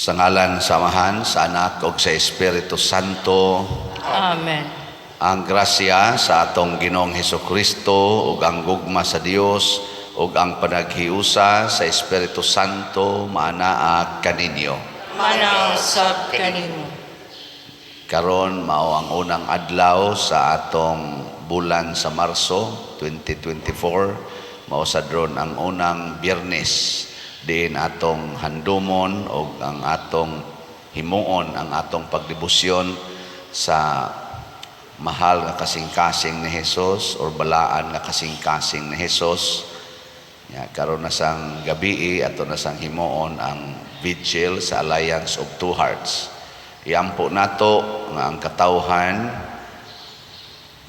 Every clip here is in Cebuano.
Sa ngalan sa Amahan, sa Anak ug sa Espiritu Santo. Amen. Ang grasya sa atong Ginoong Hesukristo ug ang gugma sa Dios ug ang panaghiusa sa Espiritu Santo maanaa kaninyo. Maanaa usab kanimo. Karon mao ang unang adlaw sa atong bulan sa Marso 2024, mao sad ron ang unang Biyernes diin atong handumon og ang atong himuon ang atong pagdebosyon sa mahal nga kasing-kasing ni Jesus or balaan nga kasing-kasing ni Jesus. Ya, karon na sang gabii ato na sang himuon ang vigil sa Alliance of Two Hearts. Iampo nato nga ang katawhan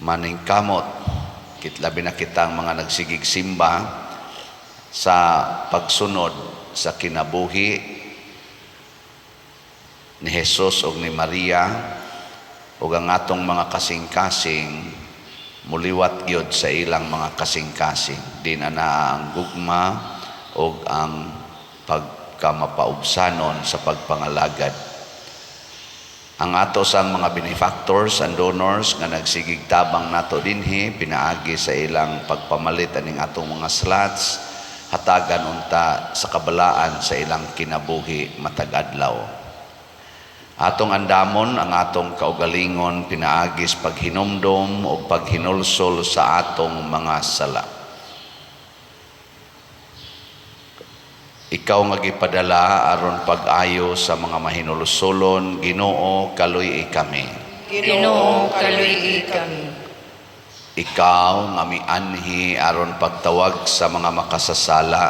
maningkamot kit labi na kitang mga nagsigig simba sa pagsunod sa kinabuhi ni Jesus ug ni Maria ug ang atong mga kasing-kasing muliwat gyud sa ilang mga kasing-kasing. Di na naa ang gugma ug ang pagkamapaubsanon sa pagpangalagad. Ang ato sang mga benefactors and donors nga nagsigig tabang nato dinhi pinaagi sa ilang pagpamalit aning atong mga slots, hatagan unta sa kabalaan sa ilang kinabuhi matag adlaw. Atong andamon ang atong kaugalingon pinaagis paghinumdom o paghinulsol sa atong mga sala. Ikaw nga gipadala aron pag-ayo sa mga mahinulsolon, Ginoo, kaluy-i kami. Ginoo, kaluy-i kami. Ikaw nga mianhi aron pagtawag sa mga makasasala,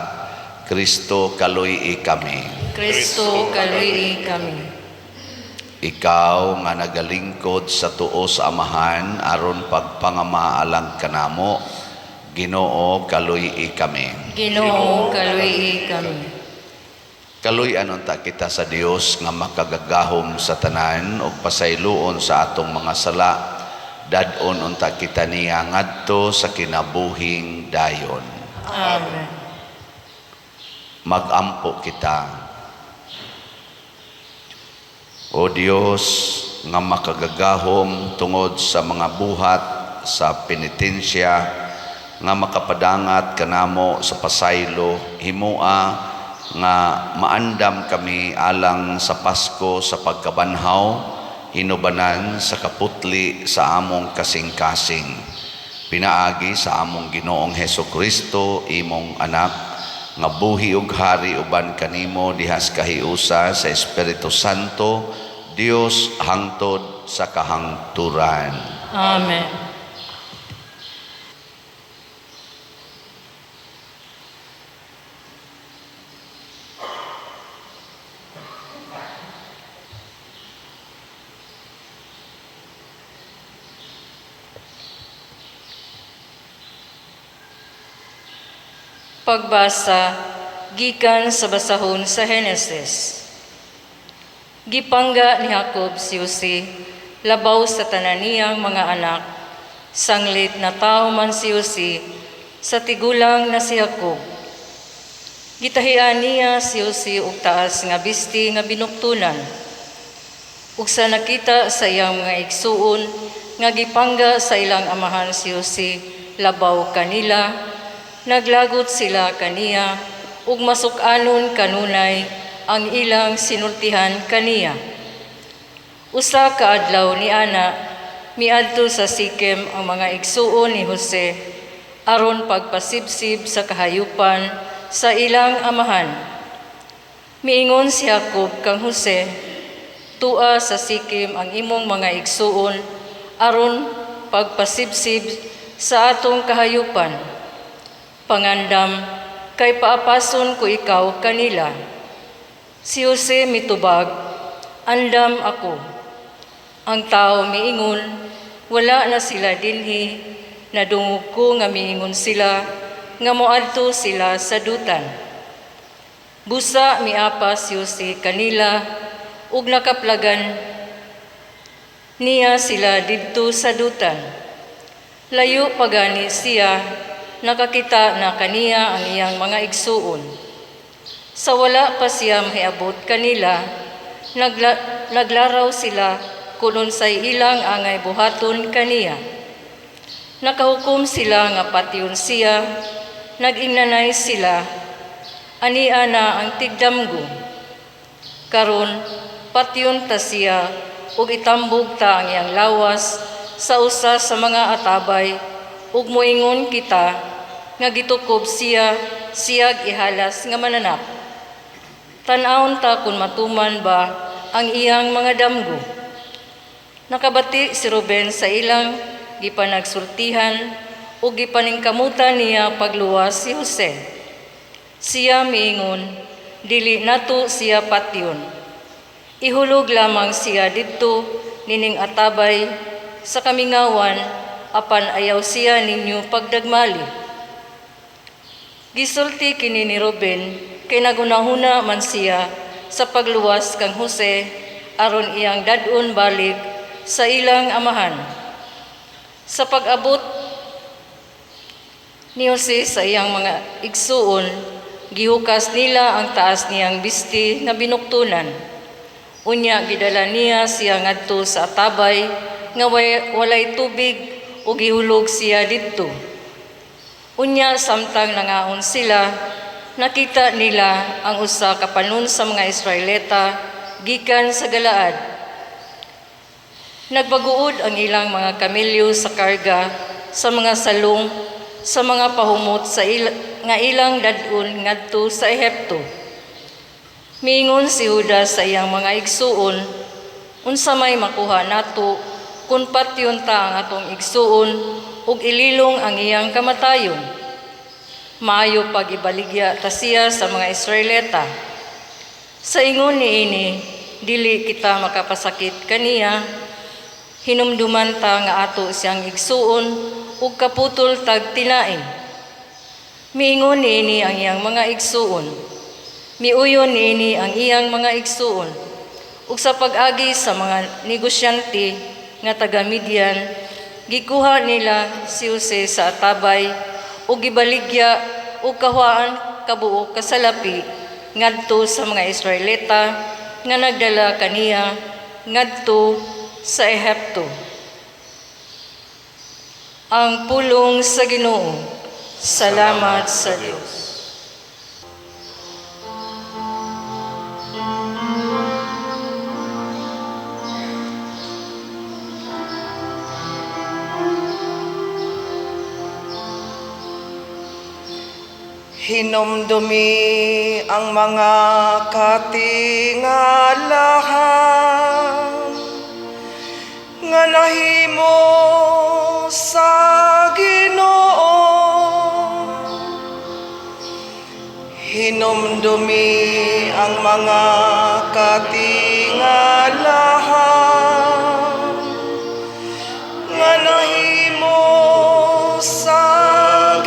Kristo, kaluy-i kami. Kristo, kaluy-i kami. Ikaw nga nagalingkod sa tuo sa Amahan aron pagpangama alang kanamo, Ginoo, kaluy-i kami. Ginoo, kaluy-i kami. Kaluy-an unta kita sa Dios nga makagagahom sa tanan ug pasayloon sa atong mga sala. Dad-on unta kita niya ngadto sa kinabuhing dayon. Amen. Magampo kita. O Dios nga makagagahom tungod sa mga buhat sa penitensya nga makapadangat kanamo sa pasaylo, himua nga maandam kami alang sa Pasko sa pagkabanhaw, hinubanan sa kaputli sa among kasing-kasing. Pinaagi sa among Ginoong Hesukristo, imong anak, nga buhi ug hari uban kanimo dihas kahiusa sa Espiritu Santo, Dios hangtod sa kahangturan. Amen. Pagbasa gikan sa basahon sa Henesis. Gipangga ni Jacob si Jose labaw sa tanan niyang mga anak, sanglit na tao man si Jose sa tigulang na si Jacob. Gitahian niya si Jose og taas nga bisti nga binuktunan. Ug sa nakita sa iyang mga igsuon nga gipangga sa ilang amahan si Jose labaw kanila, naglagot sila kaniya ug masuk-anon kanunay ang ilang sinultihan kaniya. Usa ka adlaw ni ana, miadto sa Sikem ang mga igsuon ni Jose aron pagpasibsib sa kahayupan sa ilang amahan. Miingon si Jacob kang Jose, tua sa Sikem ang imong mga igsuon aron pagpasibsib sa atong kahayupan. Pangandam, kay paapason ko ikaw kanila. Si Jose mitubag, andam ako. Ang tao miingon, wala na sila dinhi, nadungog ko nga miingon sila, nga moadto sila sa dutan. Busa miapas si Jose kanila, ug nakaplagan niya sila didto sa dutan. Layo pagani siya, nakakita na kaniya ang iyang mga igsuon. Sa wala pa siya mahiabot kanila, Naglaraw sila kung unsay ilang angay buhaton kaniya. Nakahukom sila nga patyon siya, nag-ingnanay sila, ania na ang tigdamgo. Karon patyon ta siya ug itambog ta ang iyang lawas sa usa sa mga atabay ug moingon kita nga gitukob siya siyag ihalas nga mananap. Tan-awon ta kung matuman ba ang iyang mga damgo. Nakabati si Ruben sa ilang gipanagsultihan ug gipaningkamutan niya pagluwas si Jose. Siya miingon, dili nato siya patyon. Ihulog lamang siya didto nining atabay sa kamingawan apan ayaw siya ninyo pagdagmali. Gisulti kini ni Ruben kay nagunahuna man siya sa pagluwas kang Jose aron iyang dad-on balik sa ilang amahan. Sa pag-abot ni Jose sa iyang mga igsuon, gihukas nila ang taas niyang bisti nga binuktunan. Unya gidala niya siya ngadto sa atabay nga walay tubig ug gihulog siya didto. Unya samtang nangaon sila, nakita nila ang usa ka panon sa mga Israelita gikan sa Galaad. Nagbaguod ang ilang mga kamelyo sa karga sa mga salong sa mga pahumot sa nga ilang dad-on ngadto sa Ehipto. Miingon si Judas sa iyang mga igsuon, unsa may makuha nato kun patyon ta ang atong igsuon ug ililong ang iyang kamatayon? Maayo pag ibaligya ta siya sa mga Israelita. Sa ingon niini, dili kita makapasakit kaniya. Hinumduman ta nga ato siyang igsuon ug kaputol tag tinai. Miingon niini ang iyang mga igsuon. Miuyon niini ang iyang mga igsuon. Ug sa pag-agi sa mga negosyante nga taga Midian, gikuha nila si Jose sa atabay ug gibaligya ug kahuaan kabuok kasalapi ngadto sa mga Israelita nga nagdala kaniya ngadto sa Ehipto. Ang pulong sa Ginoo. Salamat sa Dios. Hinumdumi ang mga katingalahan nga nahimo sa Ginoo. Hinumdumi ang mga katingalahan nga nahimo sa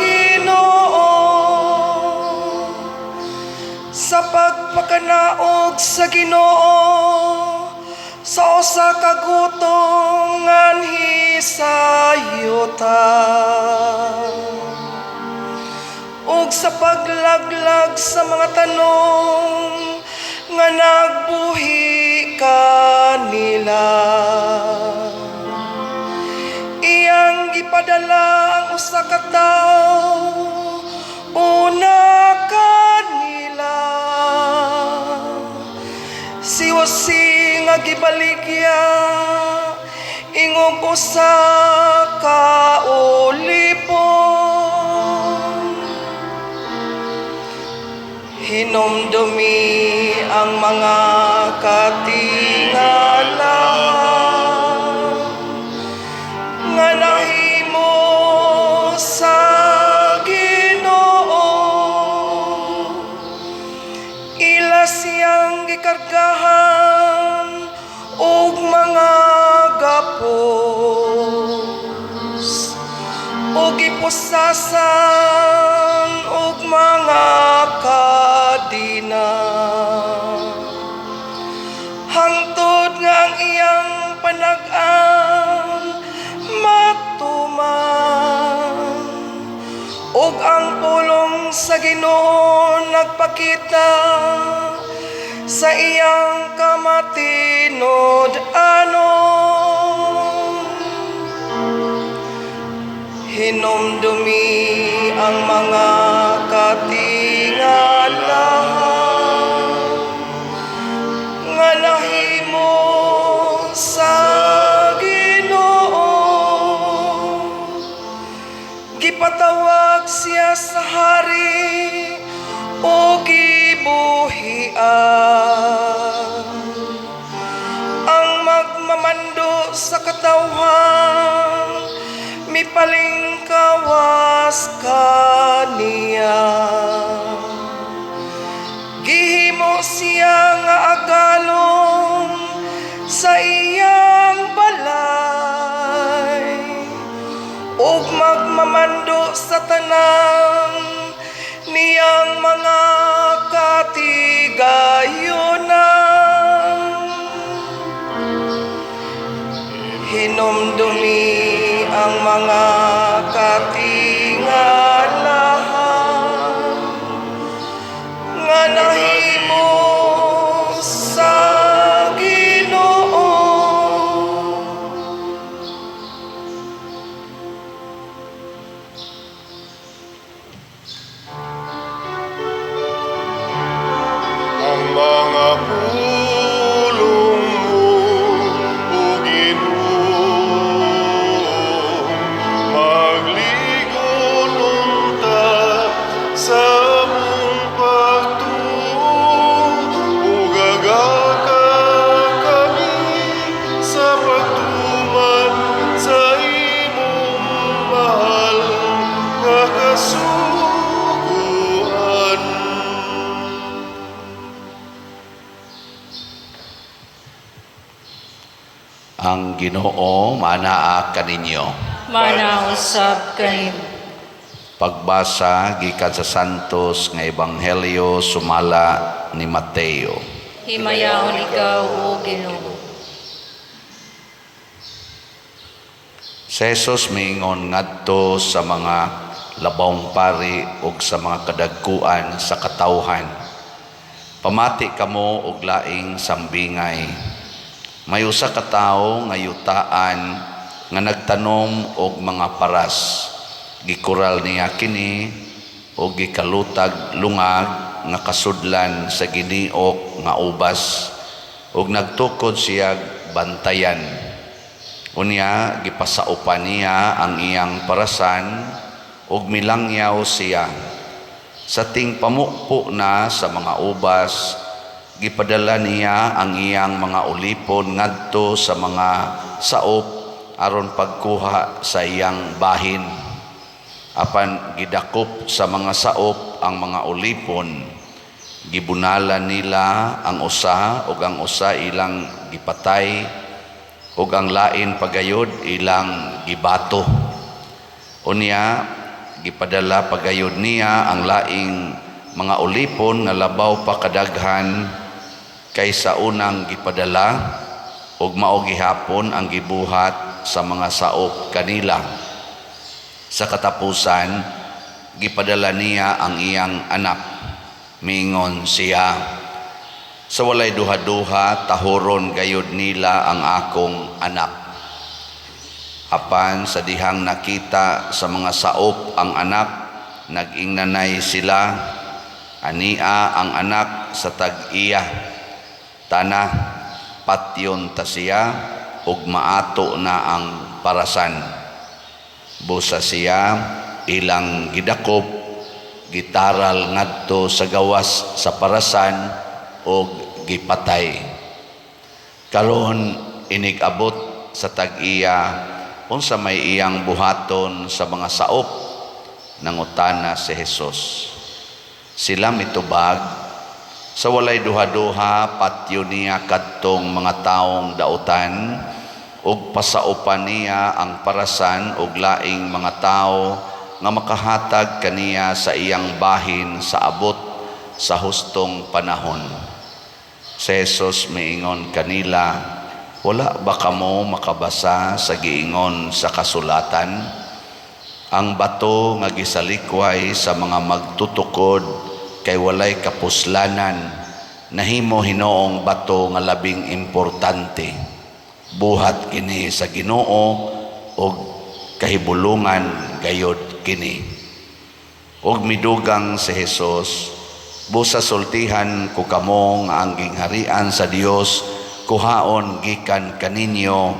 Ginoo sa pagpakanaog sa Ginoo sa usa ka gutom nganhi sa yuta ug sa paglaglag sa mga tanong nga nagbuhi kanila. Iyang gipadala ang usa ka tawo una kanila, si Jose nga gibaligya ingog usa ka ulipon. Hinumdumi ang mga katingalahan nga nahimo sa Ginoo. Ila siyang gikargahan og mga gapos ug gipusasan og mga kadina, hangtod nga ang iyang panag-an matuman ug ang pulong sa Ginoo nagpakita Sa iyang kamatinud-anon. Hinumdumi ang mga katingalahan nga nahimo sa Ginoo. Gipatawag siya sa hari ug gibuhian. Ang magmamando sa katawhan mipalingkawas kaniya. Gihimo siya nga agalon sa iyang balay ug magmamando sa tanan niyang mga katigayunan. Hinumdumi ang mga katingalahan nga nahimo sa Ginoo. Ang mga pulong mo, O Ginoo, magligon unta sa among pagtuo, ug agaka kami sa pagtuman sa imong mahal nga kasuguan. Ang Ginoo manaa kaninyo. Mana usab kanimo. Pagbasa gikan sa Santos nga Ebanghelyo sumala ni Mateo. Himayaon ikaw, O Ginoo. Si Jesus miingon ngadto sa mga labawng pari ug sa mga kadagkuan sa katawhan. Pamati kamo og laing sambingay. May usa ka tawo nga yutaan nga nagtanom og mga paras. Gikural niya kini og gikalutag lungag nga kasudlan sa giniok nga ubas ug nagtukod siya bantayan. Unya gipasaupan niya ang iyang parasan ug milangyaw siya. Sa tingpamukpo na sa mga ubas, gipadala niya ang iyang mga ulipon ngadto sa mga saop aron pagkuha sa iyang bahin. Apan gidakop sa mga saop ang mga ulipon, gibunalan nila ang usa ug ang usa ilang gipatay ug ang lain pagayod ilang gibato. Unya gipadala pagayod niya ang laing mga ulipon nga labaw pa kadaghan kaysa unang gipadala, ug mao gihapon ang gibuhat sa mga saop kanila. Sa katapusan gipadala niya ang iyang anak. Mingon siya, sa walay duha-duha tahuron gayud nila ang akong anak. Apan sa dihang nakita sa mga saop ang anak, nag-ingnanay sila, ania ang anak sa tag-iya. Tana, patyon ta siya, ug maato na ang parasan. Busa siya, ilang gidakop, gitaral ngadto sa gawas sa parasan, ug gipatay. Karon inig-abot sa tag-iya, unsa may iyang buhaton sa mga saop, nangutana si Jesus. Sila mitubag, sa walay duha-duha patyo niya kadtong mga taong dautan, ug pasaupan niya ang parasan ug laing mga tawo nga makahatag kaniya sa iyang bahin sa abot sa hustong panahon. Si Jesus miingon kanila, wala ba kamo makabasa sa giingon sa kasulatan? Ang bato nga gisalikway sa mga magtutukod kay walay kapuslanan, nahimo hinoong bato nga labing importante. Buhat kini sa Ginoo og kahibulungan gayod kini. Og midugang si Jesus, "Busa sultihan ko kamo nga ang gingharian sa Dios kuhaon gikan kaninyo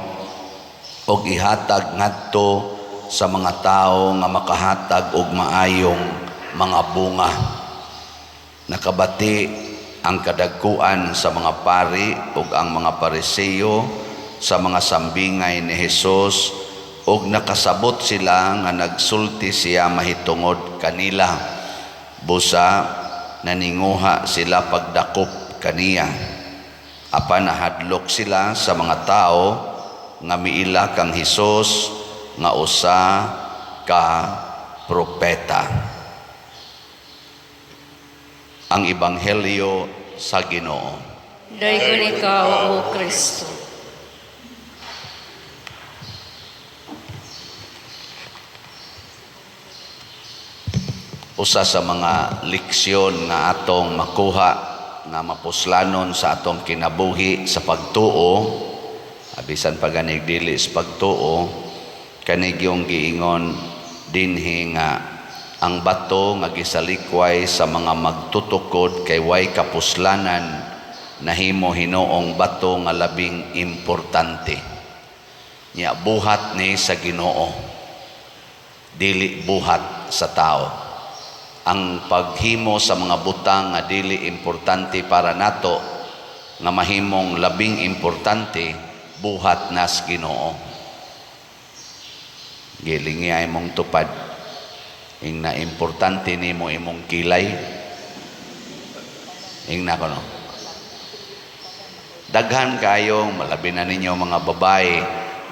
og ihatag ngadto sa mga tawo nga makahatag og maayong mga bunga." Nakabati ang kadagkuan sa mga pari ug ang mga Pariseo sa mga sambingay ni Hesus ug nakasabot sila nga nagsulti siya mahitungod kanila. Busa naninguha sila pagdakop kaniya. Apan nahadlok sila sa mga tao nga miila kang Hesus nga usa ka propeta. Ang Ebanghelyo sa Ginoo. Daygon ikaw, O Kristo. Usa sa mga leksyon nga atong makuha nga mapuslanon sa atong kinabuhi sa pagtuo, abisan pa ganig dili sa pagtuo, kanig yung giingon dinhi nga ang bato nga gisalikway sa mga magtutukod kay way kapuslanan, nahimo hinoong bato nga labing importante. Nya buhat ni sa Ginoo, dili buhat sa tao. Ang paghimo sa mga butang nga dili importante para nato nga mahimong labing importante, buhat nas Ginoo. Gilingi ay mong tupad ing na importante nimo imong kilay. Ing na kono. Daghan kayong malabi na ninyo mga babae,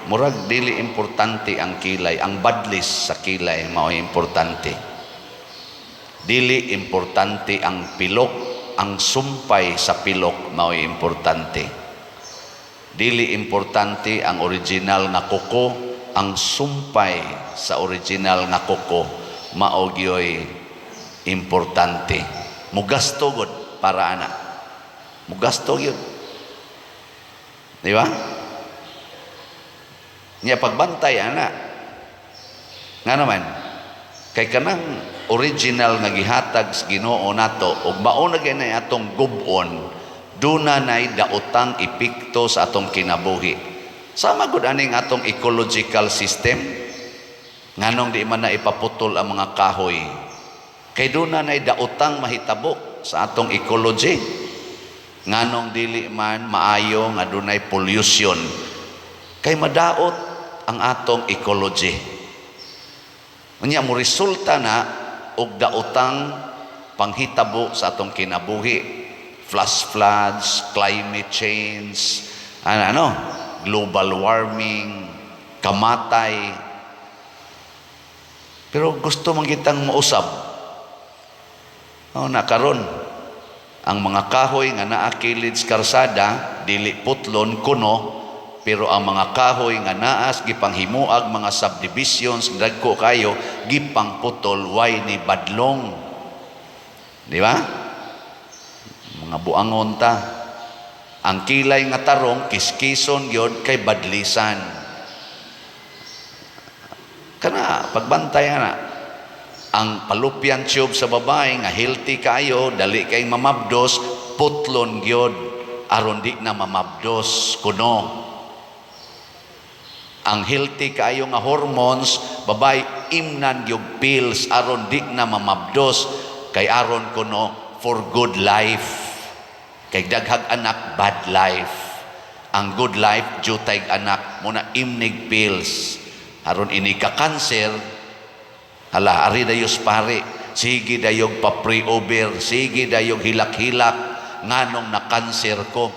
murag dili importante ang kilay, ang badlis sa kilay mao'y importante. Dili importante ang pilok, ang sumpay sa pilok mao'y importante. Dili importante ang original nga kuko, ang sumpay sa original nga kuko mao gyoy importante. Mugasto gud para ana. Mugasto gyud. Di ba? Nya pagbantay ana. Nga naman, kay kanang original nga gihatag sa Ginoo nato ug mao na gyud atong gub-on, duna nay daotang epekto sa atong kinabuhi. Sama gud aning atong ecological system. Nganong di man na ipaputol ang mga kahoy? Kay duna nay daotang mahitabo sa atong ecology. Nganong dili man maayo nga dunay pollution? Kay madaot ang atong ecology. Unya mo resulta na og daotang panghitabo sa atong kinabuhi. Flash floods, climate change, ano, global warming, kamatay. Pero gusto man kitang mausab. Oh, nakaron ang mga kahoy nga naa kilid sa karsada dili putlon kuno, pero ang mga kahoy nga naas gipanghimuag mga subdivisions dagko kayo gipangputol, way ni badlong. Di ba? Mga buangon ta. Ang kilay nga tarong kiskison gyud kay badlisan. Kana pagbantay ana. Ang fallopian tube sa babae nga healthy kayo, dali kay mamabdos, putlon gyud aron di na mamabdos kuno. Ang healthy kayo nga hormones, babae imnan gyud pills aron di na mamabdos kay aron kuno for good life. Kay daghag anak, bad life. Ang good life jutay anak muna imnig pills aron ini ka kanser. Hala, ari dayos pare, sige dayog pa pre-over, sige dayog hilak-hilak nganong na kanser ko.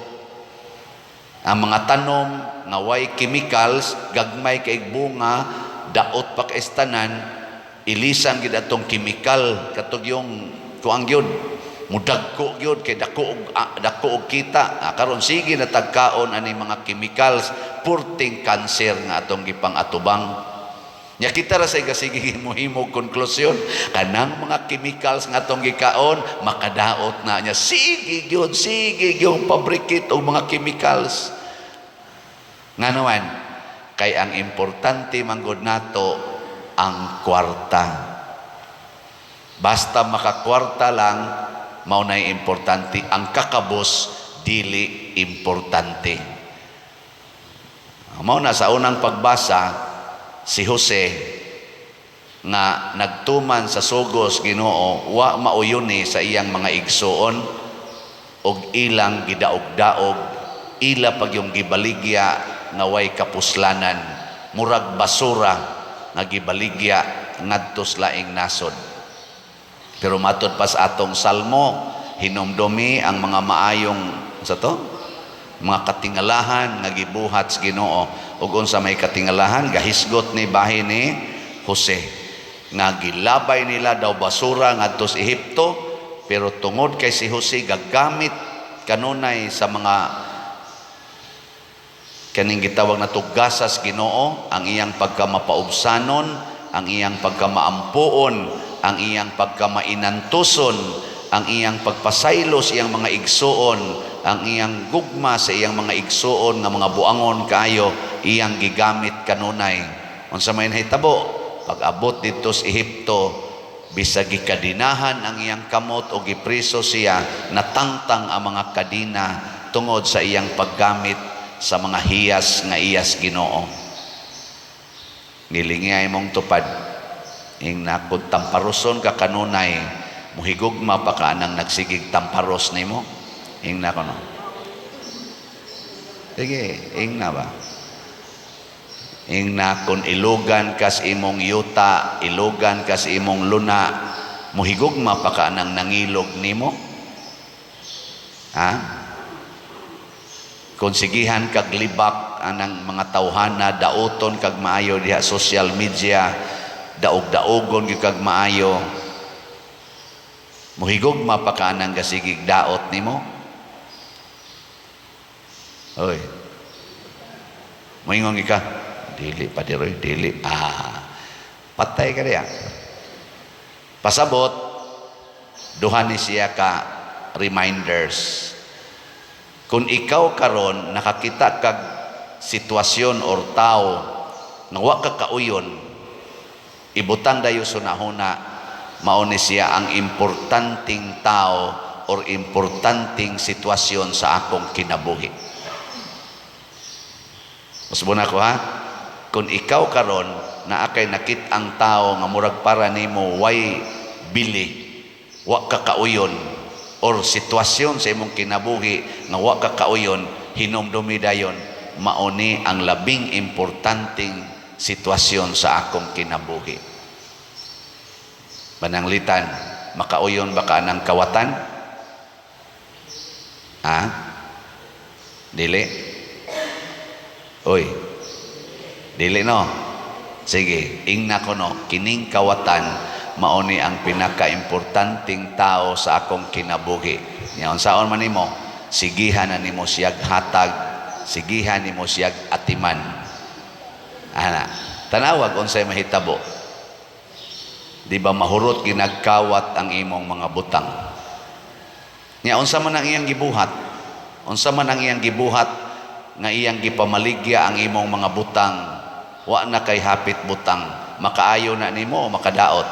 Ang mga tanom nga way chemicals, gagmay kay bunga, daot pa kaistanan, ilisan gid atong chemical katog yung kuang gyud, mudagko gyud kay dako og kita. Karon sige na tagkaon ani mga chemicals, purting kanser nga atong gipang-atubang. Nya kita ra say gasige mohimo konklusyon, kanang mga chemicals nga atong gikaon makadaot na niya. Sige gyud, sige gyud fabricate og mga chemicals. Ngano man, kay ang importante manggod nato ang kwarta. Basta makakwarta lang, mao nay importante. Ang kakabos dili importante. Mao na sa unang pagbasa, si Jose nga nagtuman sa sugos Ginoo, wa mauyuni sa iyang mga igsuon og ilang gidaog-daog, ila pag yung gibaligya nga way kapuslanan, murag basura nga gibaligya ngadto sa laing nasod. Pero matud pa sa atong salmo, hinumdumi ang mga maayong sa to, mga katingalahan nga gibuhat sa Ginoo. Ug unsa may katingalahan, gahisgot ni bahin ni Jose nga gilabay nila daw basura ngadto sa Ehipto, pero tungod kay si Jose gagamit kanunay sa mga kaning gitawag na tugasas Ginoo, ang iyang pagkamapaubsanon, ang iyang pagkamaampuon, ang iyang pagkamainantuson, ang iyang pagpasaylo sa iyang mga igsuon, ang iyang gugma sa iyang mga igsuon nga mga buangon kaayo, iyang gigamit kanunay. Unsa may nahitabo pag-abot didto sa Ehipto, bisag gikadinahan ang iyang kamot o gipriso siya, natangtang ang mga kadina tungod sa iyang paggamit sa mga hiyas nga iyas Ginoo. Nilingiyay mong tupad, ing nakod tamparoson ka kanunay, muhigugma pa ka anang nagsigig tamparos nimo. Ing na kono. Sige, ing na ba? Ing na kung ilugan kas imong yuta, ilugan kas imong luna, muhigugma pa ka anang nangilog nimo? Ha? Kung sigihan kag libak anang mga tawhana, dauton kag maayo diha social media, daog-daogon gyud kag maayo, muhigugma pa ka anang gasigig daot nimo? Oy. Moingon ka, dili pa diroy, dili. Ah, patay ka diya. Pasabot, duha ni siya ka reminders. Kung ikaw karon nakakita kag sitwasyon or tao nga wa ka kauyon, ibutang dayo sunahuna, mao ni siya ang importanteng tao or importanteng sitwasyon sa akong kinabuhi. Usbon ako ha. Kung ikaw karon naa kay nakit ang tao nga murag para nimo way bili, wa ka kauyon, or sitwasyon sa imong kinabuhi nga wa ka kauyon, hinumdumi dayon, mao ni ang labing importanteng sitwasyon sa akong kinabuhi. Pananglitan, makauyon ba ka ng kawatan? Ha? Dili? Oy. Dili no? Sige, ingna ko no, kining kawatan mao ni ang pinakaimportanteng tao sa akong kinabuhi. Nya unsaon man nimo? Sigihan na nimo siyag hatag, sigihan nimo siyag atiman. Ana, tanawag unsay mahitabo. Di ba mahurot ginagkawat ang imong mga butang? Nya unsa man ang iyang gibuhat? Unsa man ang iyang gibuhat nga iyang gipamaligya ang imong mga butang? Wa na kay hapit butang, makaayo na nimo o makadaot?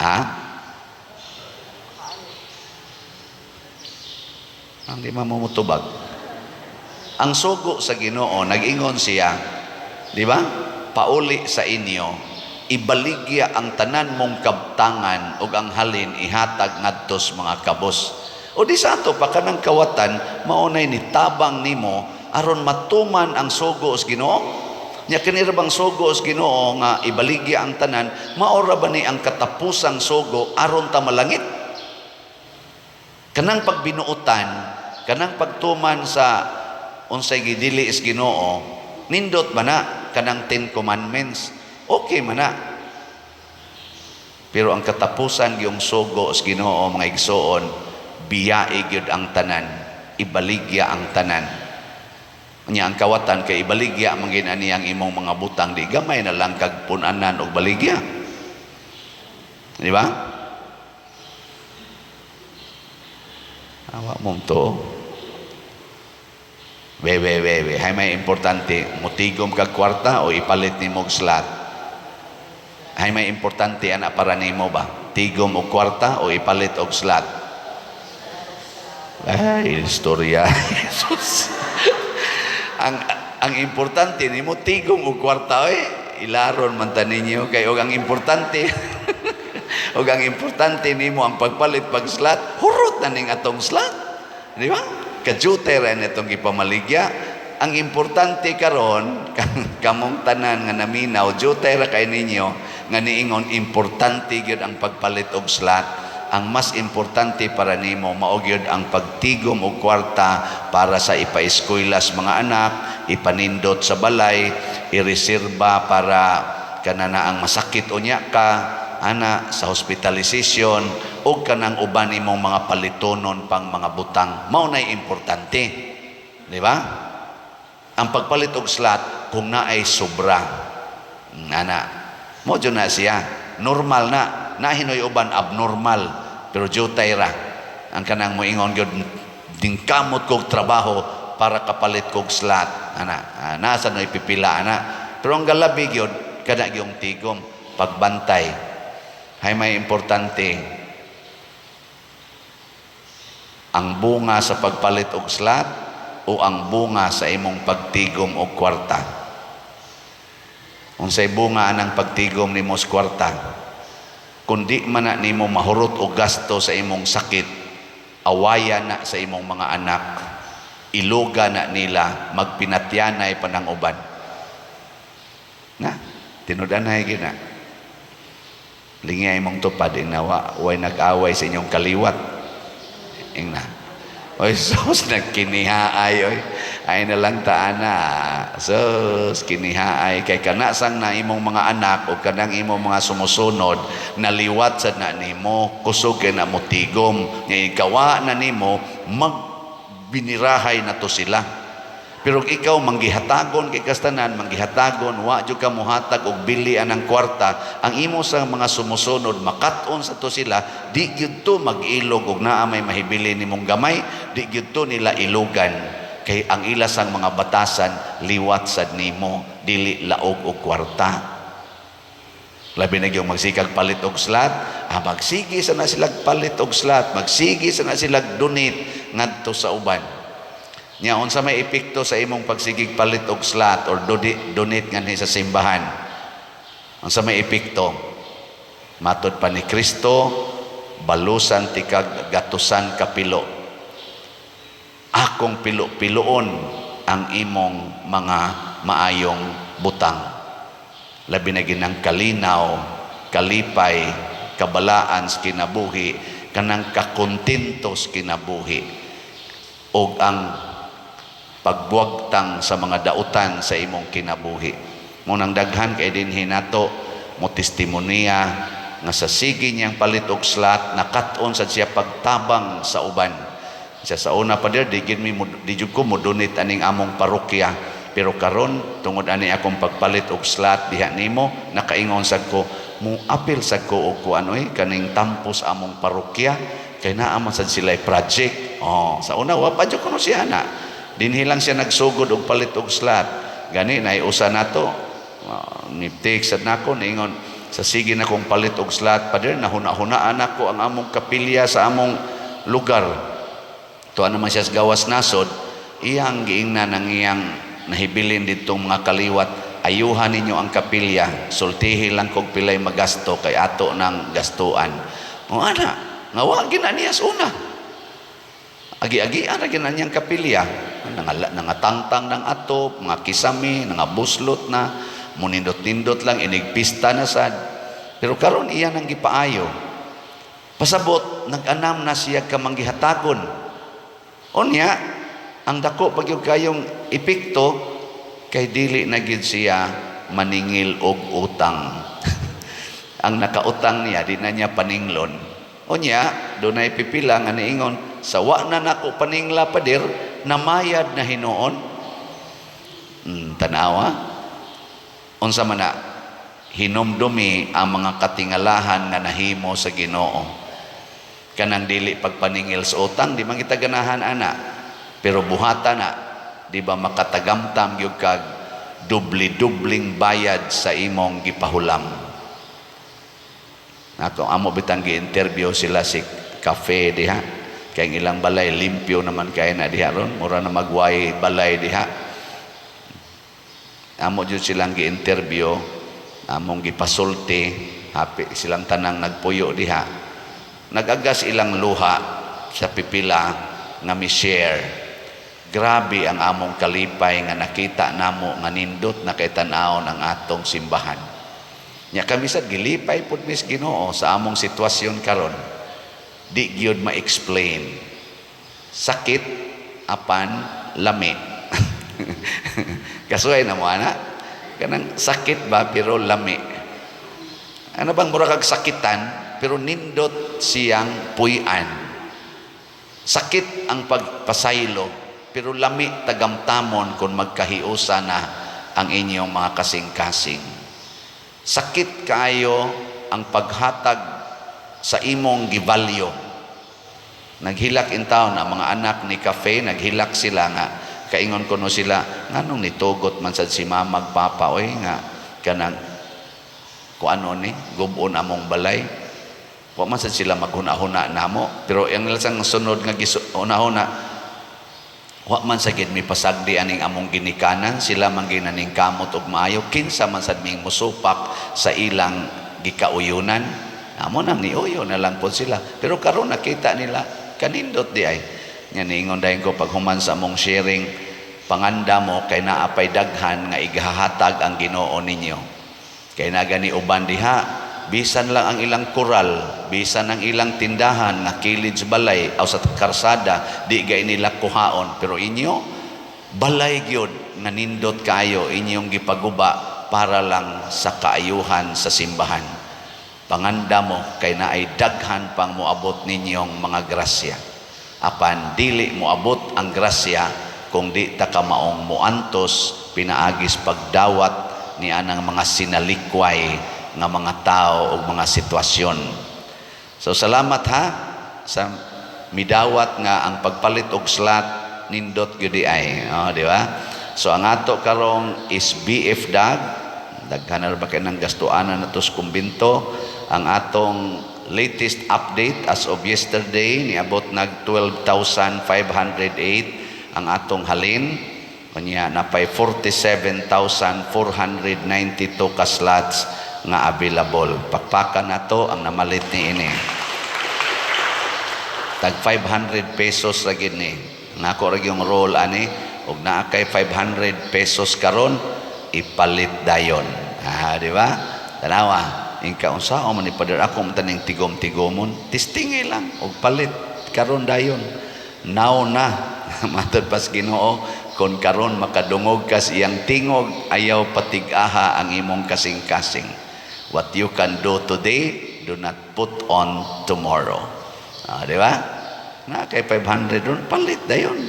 Ha? Ang di mamumutubag. Ang sugo sa Ginoo, nag-ingon siya, di ba? Pauli sa inyo, ibaligya ang tanan mong kabtangan ug ang halin ihatag ngadto sa mga kabos. O di sa ato pa kanang kawatan, maunay ni tabang nimo aron matuman ang sugo sa Ginoo. Nya kini ra bang sugo sa Ginoo nga ibaligya ang tanan, mao ra ba ni ang katapusang sugo aron ta malangit? Kanang pagbinuotan, kanang pagtuman sa unsay gidili is Ginoo, nindot ba na kanang 10 Commandments? Okay man na. Pero ang katapusan yung sugo sa Ginoo, mga igsoon, biyai gyud ang tanan, ibaligya ang tanan. Nya ang kawatan kay ibaligya man gid ani ang imong mga butang, di gamay na lang kag punanan og baligya. Di ba? Awa mong to. We, we, we, we. Hay may importante, mutigom kag kwarta o ipalit nimo og slot? Hay may importante ana para nimo ba? Tigom og kwarta o ipalit og slot? Ay, istorya. Jesus. Ang importante nimo tigom og kwarta oy. Ilaron man ta ninyo kay og ang importante og ang importante nimo ang pagpalit pag slot, hurot na ning atong slot. Di ba? Kadyutay ra nitong gipamaligya. Ang importante karon kamong tanan nga naminaw, jutay ra kay ninyo nga niingon importante gyud ang pagpalit og slot. Ang mas importante para nimo mao gyud ang pagtigom og kwarta para sa ipaeskuylas mga anak, ipanindot sa balay, ireserba para kanana ang masakit unya ka ana sa hospitalization o kanang uban nimong mga palitonon pang mga butang. Mao nay importante, di ba? Ang pagpalit og slot kung naay sobra, ana mo jud na siya normal na. Nahinoy uban abnormal, pero jutay ra ang kanang moingon gyud, "Dingkamot kog trabaho para kapalit kog slot," ana. Ah, nasa no ipipila ana, pero ang galabi gyud kana gyung tigom pagbantay. Hay may importante, ang bunga sa pagpalit og slot o ang bunga sa imong pagtigom og kwarta? Unsay bunga anang pagtigom nimo sa kwarta? Kundi man na nimo mahurot og gasto sa imong sakit, awayan na sa imong mga anak, iluga na nila, magpinatyanay pa ng uban. Na, tinud-anay gina. Lingya imong tupad, inawa, way nag-away sa inyong kaliwat. Ingna. Oy, sus, nagkinihaay, oy. Ay na lang taana. Sus, kinihaay. Kay kanasang na imong mga anak o kanang imong mga sumusunod, naliwat sa na nimo, kusog kay na motigom. Nga ikawa na nimo, magbinirahay na to sila. Pero ikaw manggihatagon kay kastanan, manggihatagon, wa jud ka mohatag og bili anang kwarta, ang imo sa mga sumusunod makat-on sa to sila, di gyud to mag-ilog og naa may mahibili nimong gamay, di gyud to nila ilugan kay ang ila sang mga batasan liwat sad nimo, dili laog og kwarta. Labi na gyud magsikag palit og slot, magsige sa na sila palit og slot, magsige sa na sila donate ngadto sa uban. Nya unsa may epekto sa imong pagsigig palit og slot or donate nganhi sa simbahan? Unsa may epekto? Matod pa ni Kristo, balusan tikag gatusan kapilo. Akong pilo-piloon ang imong mga maayong butang. Labi na ginang kalinaw, kalipay, kabalaan sa kinabuhi, kanang kakontento sa kinabuhi, og ang pagbuwagtang sa mga dautan sa imong kinabuhi. Munang daghan kay dinhi nato mo testimonya nga sa sige niyang palit og slot, nakat-on sad siya pagtabang sa uban. Siya sa una pa dir, di gid mi di jud ko mo donate aning among parokya, pero karon tungod ani akong pagpalit og slot diha nimo, nakaingon sad ko, mo apil sad ko og kuan oy kaning tampos among parokya kay naa man sad sila project. Oh, sa una wa pa jud kuno siya na. Dinhi lang siya nagsugod og palit og slot. Gani naiusa nato. Ni-text sad nako niingon sa sige na kong palit og slot pader, nahuna-hunaan nako ang among kapilya sa among lugar. Tuwa naman siya sa gawas nasod, iyang giingnan ang iyang nahibilin ditong mga kaliwat, ayuhan ninyo ang kapilya, sultihi lang kog pilay magasto kay ato nang gastuan. O ana, nga wa gina niya sa una. Agi-agian ra gina niyang kapilya. Nangatangtang ng atop, mga kisame, nangabuslot na, munindot-nindot lang, inigpista na sad. Pero karon iya nang gipaayo. Pasabot, nag-anam na siya kamanggihatagon. Unya, ang dako pag yung kayong epekto, kay dili na gid siya maningil og utang. Ang nakautang niya, di na niya paninglon. Unya, dunay pipila nga niingon, sa wa na nako paningla pader, namayad na hinuon. Tanawa. Unsa man na hinumdumi ang mga katingalahan nga nahimo sa Ginoo. Kanang dili pagpaningil sa utang, di man kita ganahan ana. Pero buhata na, di ba makatagamtam gyud kag dubli-dubling bayad sa imong gipahulam? Ako amo bitang gi-interview sila si Cafe diha. Kay ang ilang balay limpyo naman kay na diha ron, mura na magway balay diha. Amo jud silang gi-interview, among gipasulti, happy silang tanang nagpuyo diha. Nagagas ilang luha sa pipila nga mi-share. Grabe ang among kalipay nga nakita namo nga nindot na kay tan-awon ang atong simbahan. Nya kami sad gilipay pud mis Ginoo sa among sitwasyon karon. Di gyud ma-explain. Sakit apan lami. Kasuhay na mo ana. Kanang sakit ba pero lami. Ano bang mura kag sakitan pero nindot siyang puy-an. Sakit ang pagpasaylo pero lami tagamtamon kung magkahiusa na ang inyong mga kasing-kasing. Sakit kaayo ang paghatag sa imong givalyo. Naghilak in town ang mga anak ni Cafe, naghilak sila nga kaingon kuno sila, nganong nitugot man sad si mama papa oy nga kanang kuano ni gub-on among balay. Wa man sad sila maghuna-huna namo, pero ang ilang sunod nga gihuna-huna, wa man sa gid mi pasagdi aning among ginikanan, sila man ginaning kamot og maayo, kinsa man sad ming musupak sa ilang gikauyunan. Amo nang niuyo na lang po sila, pero karon nakita nila kanindot di ay. Nya niingon dayon ko paghuman sa among sharing, panganda mo kay naa pay daghan nga igahatag ang Ginoo ninyo. Kay na gani uban diha, bisan lang ang ilang koral, bisan ang ilang tindahan nga kilid sa balay o sa karsada, di gay nila kuhaon, pero inyo balay gyud nga nindot kaayo inyong gipaguba para lang sa kaayuhan sa simbahan. Panganda mo kay naay daghan pang moabot ninyong mga grasya. Apan dili moabot ang grasya kung di ta kamaong moantos pinaagis pagdawat ni anang mga sinalikway nga mga tao o mga sitwasyon. So salamat ha sa midawat nga ang pagpalit og slot nindot gyud di ay. Oh, di ba? So ang ato karong is BF Dag. Daghan na ba kay nang gastuanan nato sa kumbinto. Ang atong latest update as of yesterday, niabot nag 12,508 ang atong halin. Kanya napay 47,492 ka slots nga available. Pakpakan nato ang namalit ni ini. Tag 500 pesos ra gid ni. Nako ra yung roll ani, og naa kay 500 pesos karon, ipalit dayon. Ah, di ba? Tanawa. Ingka unsa o man ni Pader, ako man taning tigom-tigomon, tistingi lang og palit karon dayon. Now na matod pas Ginoo, kon karon makadungog kas iyang tingog, ayaw patig-aha ang imong kasing-kasing. What you can do today, do not put on tomorrow. Ah, di ba? Na kay 500 ron, palit dayon.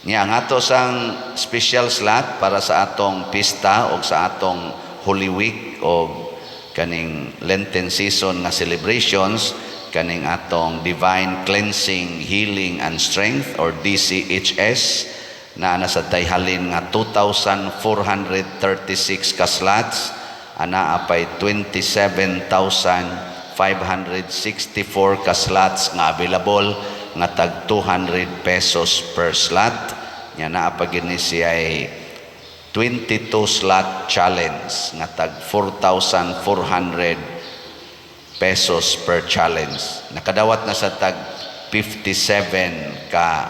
Nya ang ato sang special slot para sa atong pista o sa atong Holy Week o kaning Lenten season nga celebrations, kaning atong Divine Cleansing, Healing and Strength or DCHS, na nasa tayhalin nga 2,436 ka slots, ana apay 27,564 ka slots nga available nga tag 200 pesos per slot. Nya naa pa gini siya ay 22 slot challenge nga tag 4,400 pesos per challenge. Nakadawat na sa tag 57 ka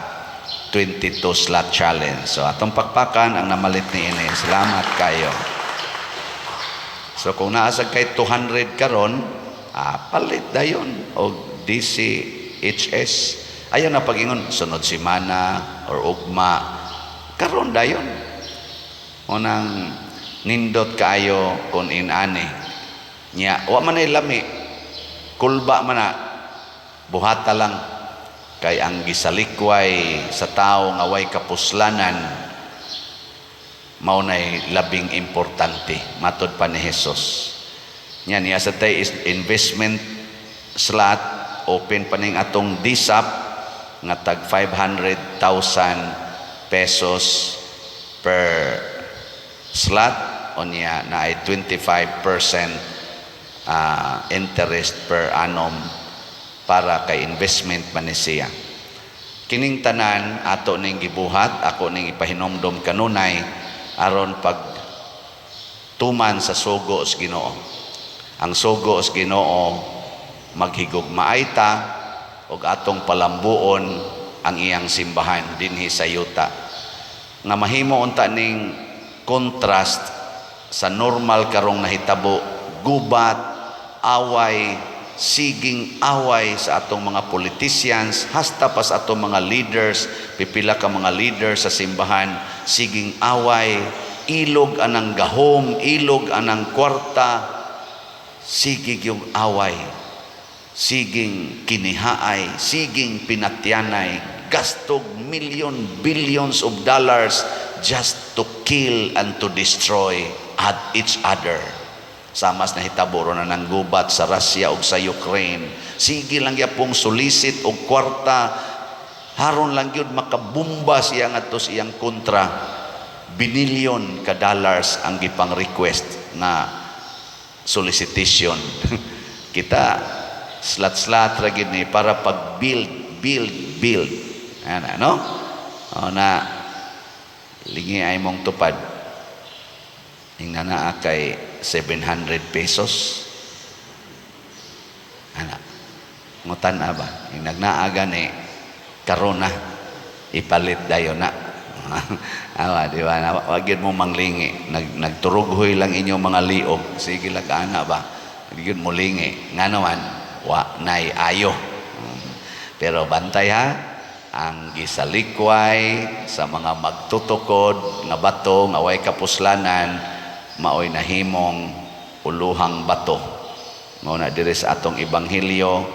22 slot challenge. So atong pakpakan ang namalit ni ini. Salamat kayo. So kung naa sa kay 200 karon, palit dayon og DCHS. Ayaw na pagingon sunod semana or ugma, karon dayon. Unang nindot kaayo kon inani. Nya wa man ay lami. Kulba man na, buhata lang kay ang gisalikway sa tao nga way kapuslanan. Mao nay labing importante matod pa ni Jesus. Nya niya sa tay is investment slot, open pa ning atong DSAP nga tag 500,000 pesos per slot, unya na ay 25% interest per annum para kay investment man ni siya. Kining tanan ato ning gibuhat, ako ning ipahinomdom kanunay aron pag tuman sa sugo sa Ginoo. Ang sugo sa Ginoo, maghigugmaay ta ug atong palambuon ang iyang simbahan dinhi sa yuta. Nga mahimo unta ning contrast sa normal karong nahitabo, gubat, away, siging away sa atong mga politicians, hasta pa sa atong mga leaders, pipila ka mga leaders sa simbahan, siging away, ilog anang gahom, ilog anang kwarta, sige yung away, siging kinihaay, siging pinatyanay, gastog million, billions of dollars just to kill and to destroy at each other. Samas nahitabo ron na ng gubat sa Russia ug sa Ukraine. Sige lang gyapong solicit og kwarta, haron lang gyud makabumba siya ngadto sa iyang kontra. Binilyon ka dollars ang gipang request nga solicitation. Kita slot-slot ra gyud ni para pag build, build, build. Ana, no? O na lingi ay mong tupad. Ingna naa kay 700 pesos. Ana. Ngutan na ba? Ing nagnaa gani karon na ipalit dayon na. Awa, di ba? Wag gyud mo manglingi. Nagturughoy lang inyong mga liog. Sige lang ana ba? Wag gyud mo lingi. Nga naman, wa nay ayo. Pero bantay ha, ang gisalikway sa mga magtutukod nga bato nga way kapuslanan maoy nahimong uluhang bato. Mao na diri sa atong ebanghelyo,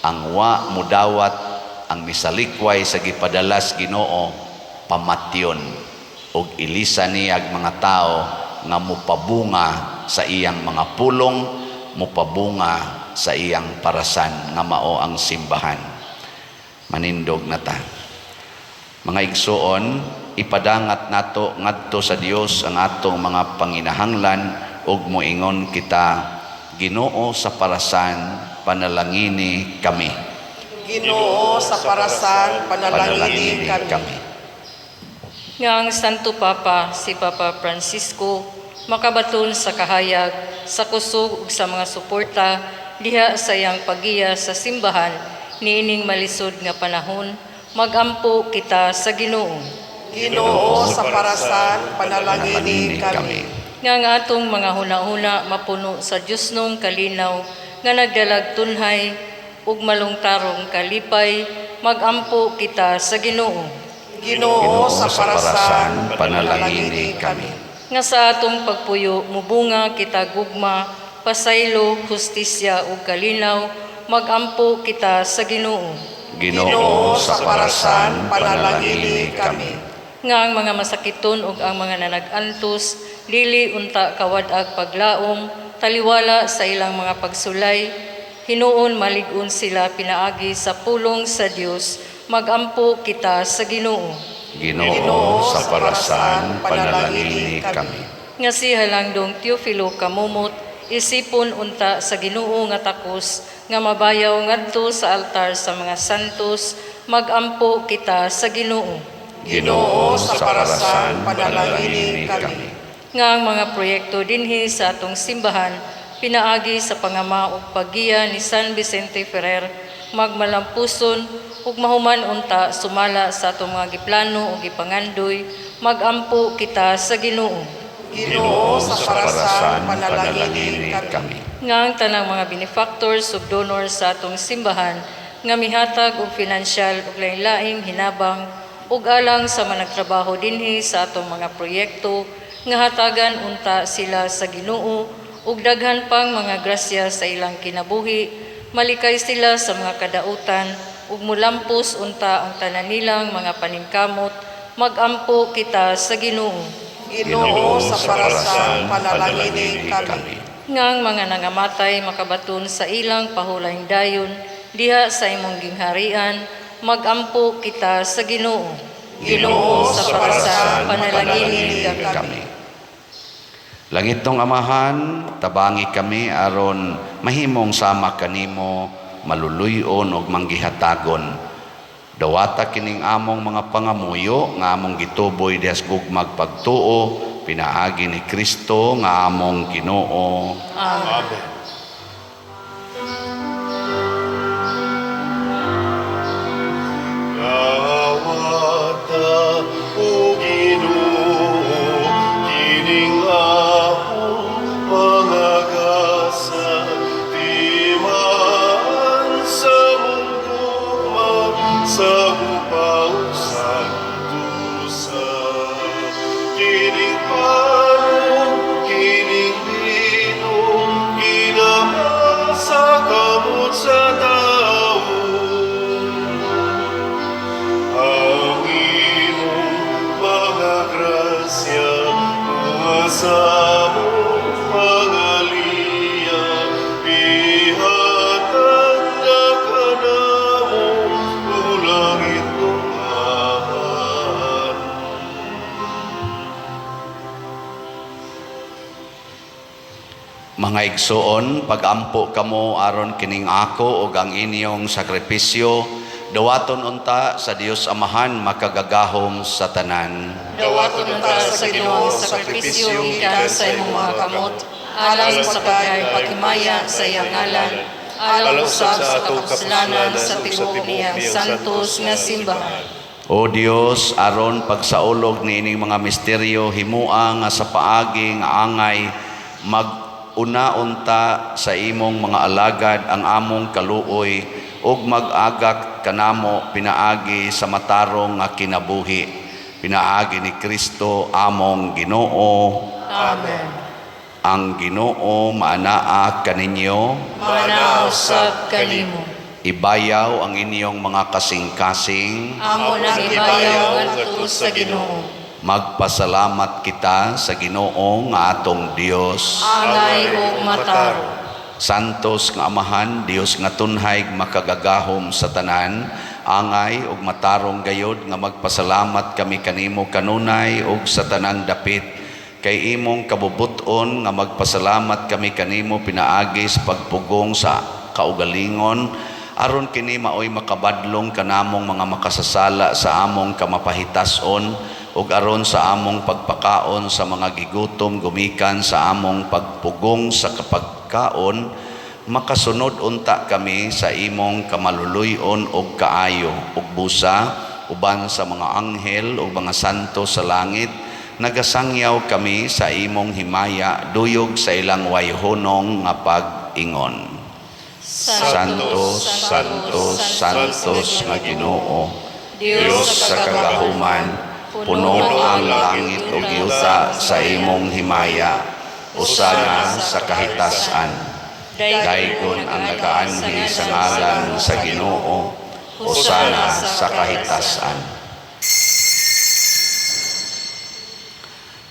ang wa mudawat ang misalikway sa gipadalas Ginoo, pamatyon og ilisa niyag mga tao nga mopabunga sa iyang mga pulong, mopabunga sa iyang parasan nga mao ang simbahan. Manindog na ta. Mga igsuon, ipadangat nato ngadto sa Dios ang atong mga panginahanglan ug moingon kita, Ginoo sa parasan, panalangini kami. Ginoo sa parasan, panalangini kami. Nga ang Santo Papa, si Papa Francisco, makabaton sa kahayag, sa kusog ug sa mga suporta diha sa iyang paggiya sa simbahan niining malisod nga panahon, magampo kita sa Ginoo. Ginoo sa parasan, panalangini kami. Nga ang atong mga hunahuna mapuno sa Diyosnong kalinaw nga nagdalag tunhay ug malungtarong kalipay, magampo kita sa Ginoo. Ginoo sa parasan, panalangini kami. Nga sa atong pagpuyo mubunga kita gugma, pasaylo, hustisya ug kalinaw, magampo kita sa Ginoo. Ginoo sa parasan, panalangini kami. Nga ang mga masakiton ug ang mga nanag-antos dili unta kawad-ag paglaom taliwala sa ilang mga pagsulay, hinuon malig-on sila pinaagi sa pulong sa Dios, magampo kita sa Ginoo. Ginoo sa parasan, panalangini kami. Nga si Halangdong Teofilo Camomot isipon unta sa Ginoo nga takos nga mabayaw ngadto sa altar sa mga santos, magampo kita sa Ginoo. Ginoo sa parasan, panalangini kami. Nga ang mga proyekto dinhi sa atong simbahan pinaagi sa pangama ug paggiya ni San Vicente Ferrer magmalampuson ug mahuman unta sumala sa atong mga giplano ug gipangandoy, magampo kita sa Ginoo. Ginoo sa parasan, panalangini kami. Nga ang tanang mga benefactors ug donors sa atong simbahan nga mihatag og financial ug lain-laing hinabang ug alang sa mga nagtrabaho dinhi sa atong mga proyekto, nga hatagan unta sila sa Ginoo ug daghan pang mga grasya sa ilang kinabuhi, malikay sila sa mga kadautan ug mulampos unta ang tanan nilang mga paningkamot, magampo kita sa Ginoo. Ginoo, sa parasan, panalangini kami. Nga ang mga nangamatay makabaton sa ilang pahulayng dayon diha sa imong gingharian, magampo kita sa Ginoo. Ginoo, sa parasan, panalangini kami. kami. Langit nong Amahan, tabangi kami aron mahimong sama kanimo, maluluyon og manggihatagon. Dawata kining among mga pangamuyo nga among gituboy diha sa gugmag pagtuo pinaagi ni Kristo nga among Ginoo. Amen. Amen. Dawata, O Ginoo, kining akong mga gasa, timaan sa mong gugma, sa gupaw santusa. Kining pano, kining bino, ginama sa kamot sa tao. Ang imong mga grasya, mga sa among mga liya, ihatag na kanamo, o langit ng Amahan. Mga igsoon, pagampo kamo aron kining ako ug ang inyong sakripisyo, dawaton unta sa Dios Amahan makagagahom sa tanan. Dawaton unta sa Ginoo ang sakripisyo gikan sa imong mga kamot, alang sa pagpakimaya sa iyang ngalan, alang usab sa kapuslanan sa tibuok niyang santos nga simbahan. O Dios, aron pagsaulog niining mga misteryo, himua nga sa paagi nga angay mag-una-unta sa imong mga alagad ang among kaluoy ug mag-agak kanamo pinaagi sa matarong nga kinabuhi, pinaagi ni Kristo among Ginoo. Amen. Ang Ginoo maanaa kaninyo. Maanaa usab kanimo. Ibayaw ang inyong mga kasing-kasing. Amo nang ibayaw ngadto sa Ginoo. Magpasalamat kita sa Ginoo nga atong Dios. Angay ug matarong. Santos nga Amahan, Dios nga tunhay makagagahom sa tanan, angay ug matarong gayod nga magpasalamat kami kanimo kanunay ug sa tanang dapit, kay imong kabubut-on nga magpasalamat kami kanimo pinaagi sa pagpugong sa kaugalingon, aron kini maoy makabadlong kanamong mga makasasala sa among kamapahitason, ug aron sa among pagpakaon sa mga gigutom gumikan sa among pagpugong sa kapagkaon, makasunod unta kami sa imong kamaluluyon ug kaayo ug busa uban sa mga anghel ug mga santo sa langit, nagasangyaw kami sa imong himaya duyog sa ilang wayhonong nga pag-ingon. Santo, Santo, Santos nga Ginoo, Dios sa kagahuman, puno ang langit ug yuta sa imong himaya, usana sa kahitasan. Daygon ang nagaanhi sa ngalan sa Ginoo, usana sa kahitasan.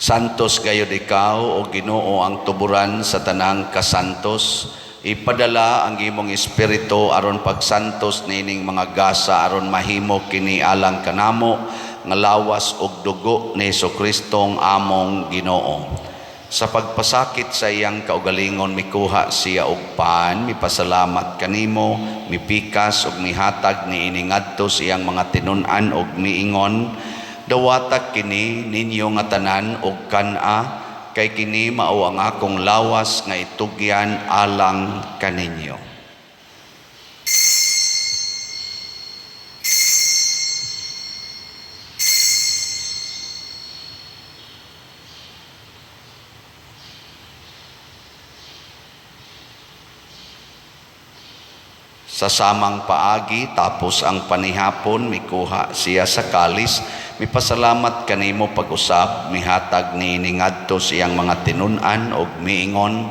Santos gayod ikaw, o Ginoo, ang tuburan sa tanang kasantos. Ipadala ang imong espiritu aron pagsantos niining mga gasa aron mahimo kini alang kanamo nga lawas ug dugo ni Hesus-Kristong among Ginoo. Sa pagpasakit sa iyang kaugalingon mikuha siya og pan, mipasalamat kanimo, mipikas ug mihatag niini ngadto sa iyang mga tinun-an ug miingon, dawata kini ninyo nga tanan og kan-a, kay kini mao ang akong lawas nga itugyan alang kaninyo. Sa samang paagi, tapos ang panihapon, mikuha siya sa kalis, mipasalamat kanimo pag-usab, mihatag niini ngadto sa iyang mga tinun-an og miingon,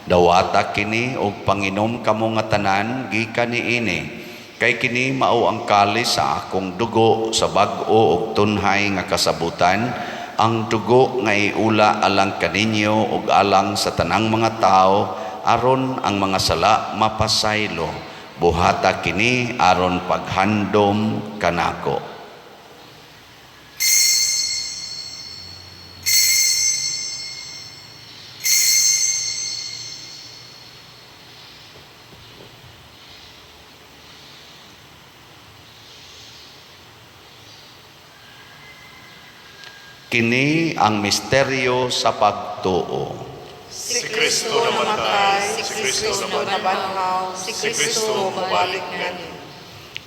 dawata kini og panginom kamo nga tanan gikan niini, kay kini mao ang kalis sa akong dugo sa bag-o og tunhay nga kasabutan, Ang dugo nga iula alang kaninyo ug alang sa tanang mga tao aron ang mga sala mapasaylo. Buhata kini aron paghandom kanako. Kini ang misteryo sa pagtuo. Si Kristo namatay, si Kristo nabanhaw, si Kristo mobalik nganin.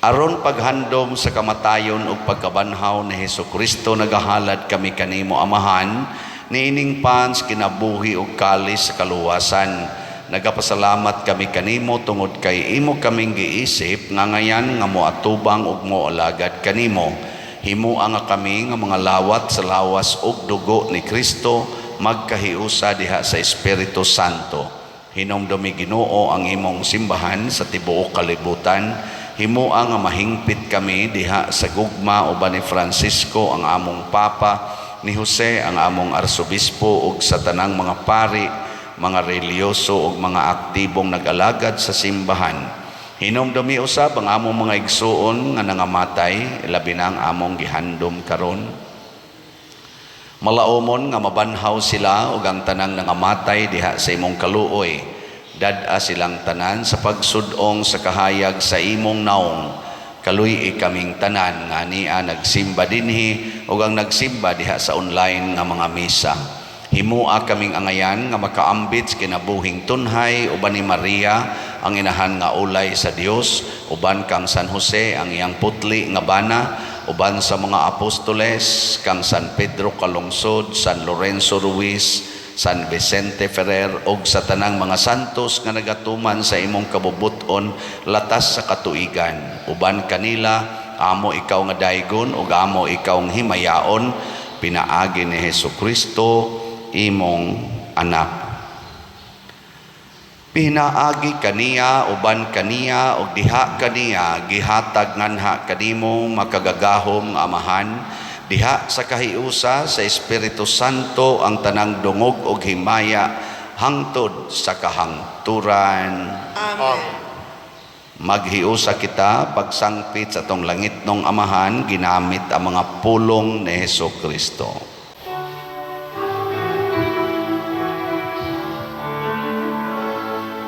Aron paghandom sa kamatayon ug pagkabanhaw ni Hesukristo, nagahalad kami kanimo, Amahan, niining pans kinabuhi ug kalis sa kaluwasan. Nagapasalamat kami kanimo tungod kay imo kaming giisip nga ngayan nga moatubang ug moalagad kanimo. Himoa nga kami nga mga lawat sa lawas ug dugo ni Kristo magkahiusa diha sa Espiritu Santo. Hinumdumi, Ginoo, ang imong simbahan sa tibuok kalibutan. Himoa nga mahingpit kami diha sa gugma uban ni Francisco ang among Papa, ni Jose ang among Arsobispo ug sa tanang mga pari, mga relihiyoso ug mga aktibong nag-alagad sa simbahan. Hinumdumi usab ang among mga igsuon nga nangamatay, labi na ang among gihandom karon. Malaumon nga mabanhaw sila ug ang tanang nangamatay diha sa imong kaluoy. Dad-a silang tanan sa pagsud-ong sa kahayag sa imong naong. Kaluy-i kaming tanan nga ania nagsimba dinhi ug ang nagsimba diha sa online nga mga misa. Himua kaming angayan nga makaambit sa kinabuhing tunhay uban ni Maria ang inahan nga ulay sa Dios, uban kang San Jose ang iyang putli nga bana, uban sa mga apostoles kang San Pedro Calungsod, San Lorenzo Ruiz, San Vicente Ferrer ug sa tanang mga santos nga nagatuman sa imong kabubut-on latas sa katuigan. Uban kanila amo ikaw nga daygon ug amo ikaw nga himayaon pinaagi ni Hesukristo imong anak. Pinaagi kaniya, uban kaniya ug diha kaniya gihatag nganha kanimo, makagagahom nga Amahan, diha sa kahiusa sa Espiritu Santo ang tanang dungog ug himaya hangtod sa kahangturan. Amen. Maghiusa kita pagsangpit sa atong langitnong Amahan ginamit ang mga pulong ni Hesukristo.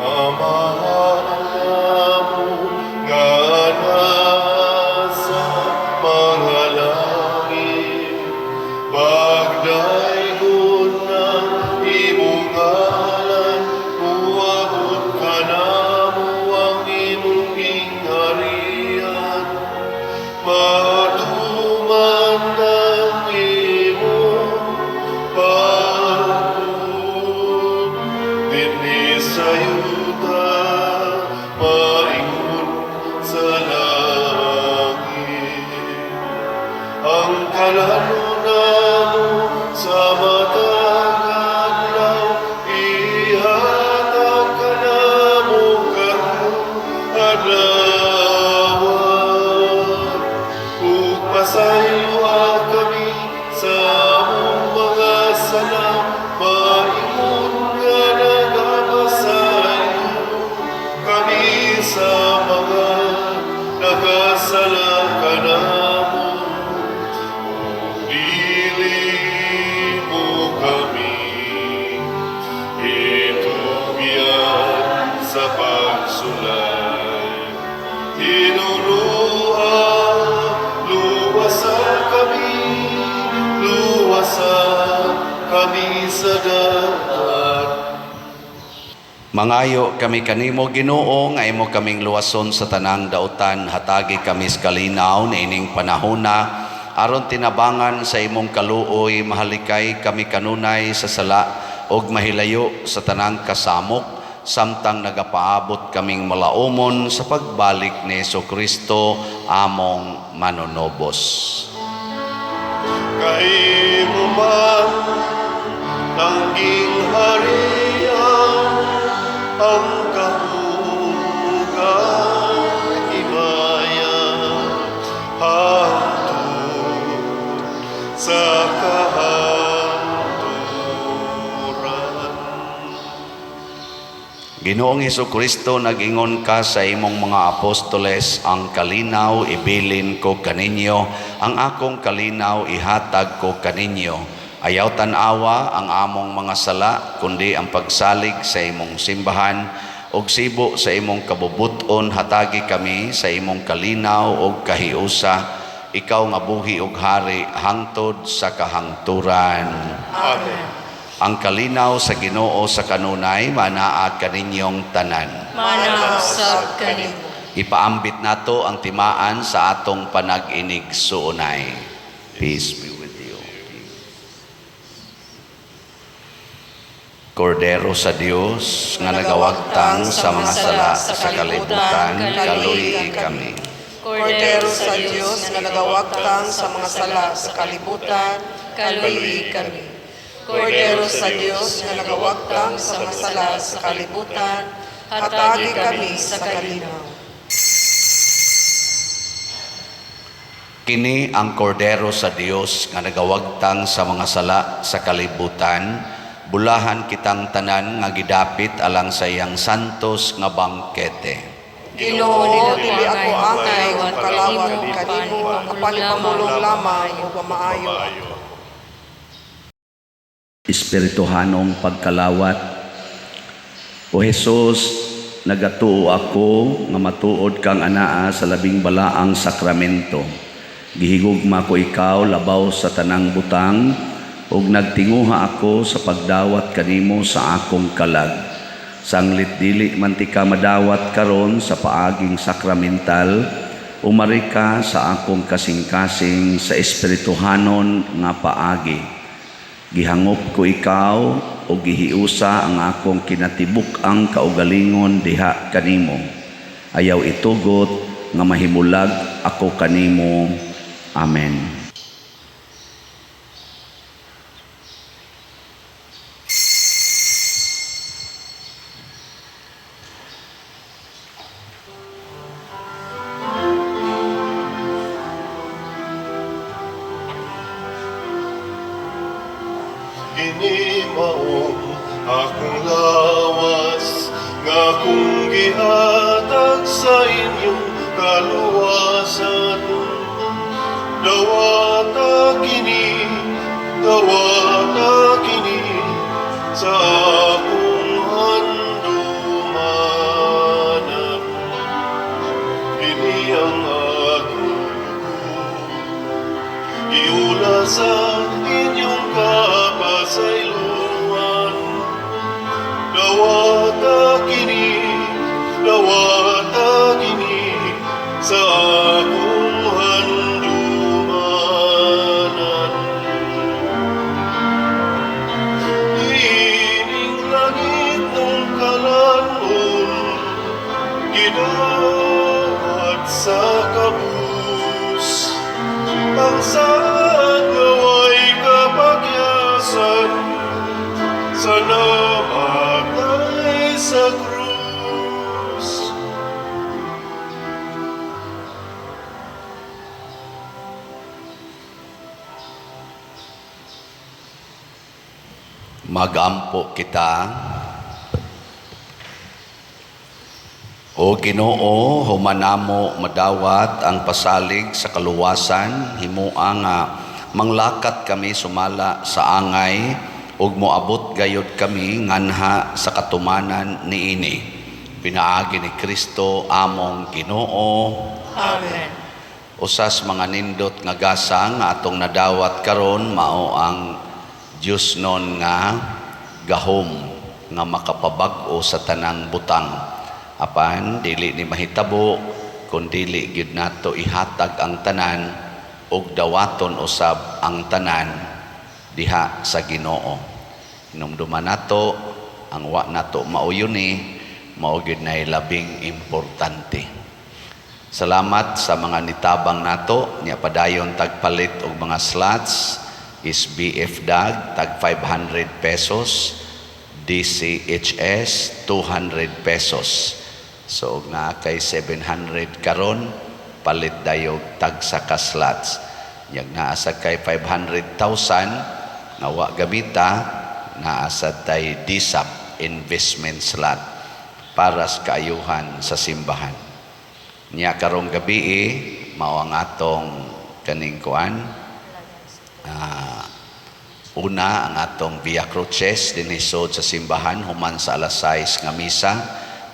Amahan namo nga nasa mga langit, pagdaygon ang imong ngalan, muabot kanamo ang imong gingharian, matuman ang imong pagbuot dinhi sa yuta, maingon sa langit. Ang kalan-on namo sa matag adlaw, ihatag kanamo karong adlaw. Ug pasayloa kami sa among mga sala, maingon nga nagapasaylo kami sa mga nakasala kanamo. Dili mo kami itugyan sa pagsulay. Tinuruan, luwasa kami, luwasa kami sa dagat. Mangayo kami kanimo, Ginoo, nga imo kaming luwason sa tanang dautan. Hatagi kami sa kalinaw niining panahona aron tinabangan sa imong kaluoy mahalikay kami kanunay sa sala ug mahilayo sa tanang kasamok samtang nagapaabot kaming malaumon sa pagbalik ni Hesukristo among manunobos. Kay imo man ang gingharian, ang gahom ug ang himaya, hangtod sa kahangturan. Ginoong Hesukristo, nag-ingon ka sa imong mga apostoles, "Ang kalinaw ibilin ko kaninyo, ang akong kalinaw ihatag ko kaninyo." Ayaw tan-awa ang among mga sala, kundi ang pagsalig sa imong simbahan, ug sibo sa imong kabubuton hatagi kami sa imong kalinaw ug kahiusa, ikaw nga buhi ug hari hangtod sa kahangturan. Amen. Ang kalinaw sa Ginoo sa kanunay manaa kaninyong tanan. Manaa usab kanimo. Ipaambit nato ang timaan sa atong panag-inig-suunay. Peace be with you. Kordero sa Dios nga nagawagtang sa mga sala sa kalibutan, kaluyi kami. Kordero sa Dios nga nagawagtang sa mga sala sa kalibutan, kaluyi kami. Kordero sa Dios nga nagawagtang sa mga sala sa kalibutan, hatagi kami sa kalinaw. Kini ang kordero sa Dios nga nagawagtang sa mga sala sa kalibutan, bulahan kitang tanan nga gidapit alang sa iyang santos nga bangkete. Ginoo, dili ako angay nga mokalawat kanimo, apan ipamulong lamang ug mamaayo ako. Espirituhanong pagkalawat. O Hesus, nagatuo ako nga matuod kang anaa sa labing balaang sakramento. Gihigugma ko ikaw labaw sa tanang butang ug nagtinguha ako sa pagdawat kanimo sa akong kalag. Sanglit dili man tika madawat karon sa paaging sakramental, umari ka sa akong kasing-kasing sa espirituhanon nga paagi. Gihangop ko ikaw o gihiusa ang akong kinatibuk-ang kaugalingon diha kanimo. Ayaw itugot nga mahimulag ako kanimo. Amen. Kini mao akong lawas nga akong gihatag sa inyong kaluwasan. Dawata kini, dawata kini sa akong handumanan. Kini ang akong dugo, giula sa inyong kapasayloan. Dawata kini, dawata kini sa akong handumanan. Ining langit ng kalan-on, gidawat sa kabus. Ang saad nga way kapagyasan sa namatay sa krus. Magampo kita. O Ginoo, human namo madawat ang pasalig sa kaluwasan, himua nga manglakat kami sumala sa angay ug moabot gayud kami nganha sa katumanan niini. Pinaagi ni Kristo among Ginoo. Amen. Usas mga nindot nga gasa nga atong nadawat karon mao ang Dios non nga gahom nga makapabag-o sa tanang butang. Apan dili ni mahitabo kun dili gyud nato ihatag ang tanan ug dawaton usab ang tanan diha sa Ginoo. Hinumduman nato ang wa nato mauyuni mao gyud nay labing importante. Salamat sa mga nitabang nato nya padayon tagpalit og mga slots is BF Dag tag 500 pesos, DCHS 200 pesos. So nga kay 700 karon palit dayog tag sa ka slots. Nyag naa sa kay 500,000 nga wa gamita, naa sa tay DSAP investment slot. Para sa kaayuhan sa simbahan. Nya karong gabi, mao ang atong kaning kuan, una ang atong Via Crucis dinhi sa simbahan human sa alas 6 nga misa.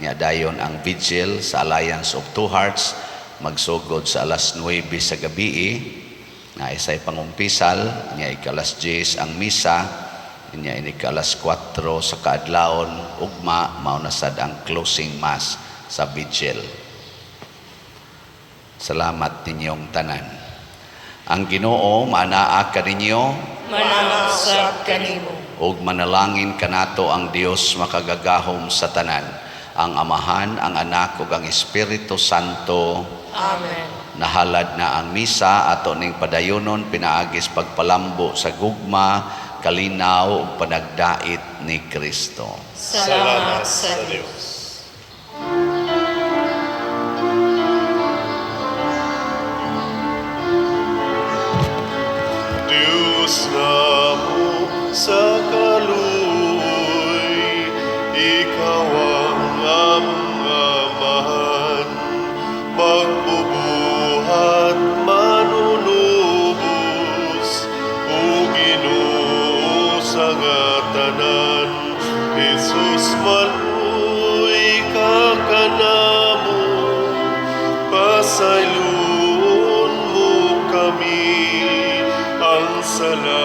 Nya dayon ang vigil sa Alliance of Two Hearts magsugod sa alas 9 sa gabi na isay pangumpisal. Nya ikalas 10 ang misa. Nya ini alas 4 sa kaadlawon ugma, mao na sad ang closing mass sa vigil. Salamat ninyong tanan. Ang Ginoo maanaa kaninyo. Manaa usab kanimo. Ug manalangin kanato ang Dios makagagahom sa tanan, ang Amahan, ang Anak ug ang Espiritu Santo. Amen. Nahalad na ang misa. Ato ning padayonon pinaagis pagpalambo sa gugma, kalinaw ug panagdait ni Kristo. Salamat sa Dios. Dios. Diyos namo sa kaluoy, Ikaw ang among Amahan, magbubuhat manunubos, o Ginoo sa nga tanan. Jesus, maluoy ka kanamo, pasayloon mo kami, ang sala.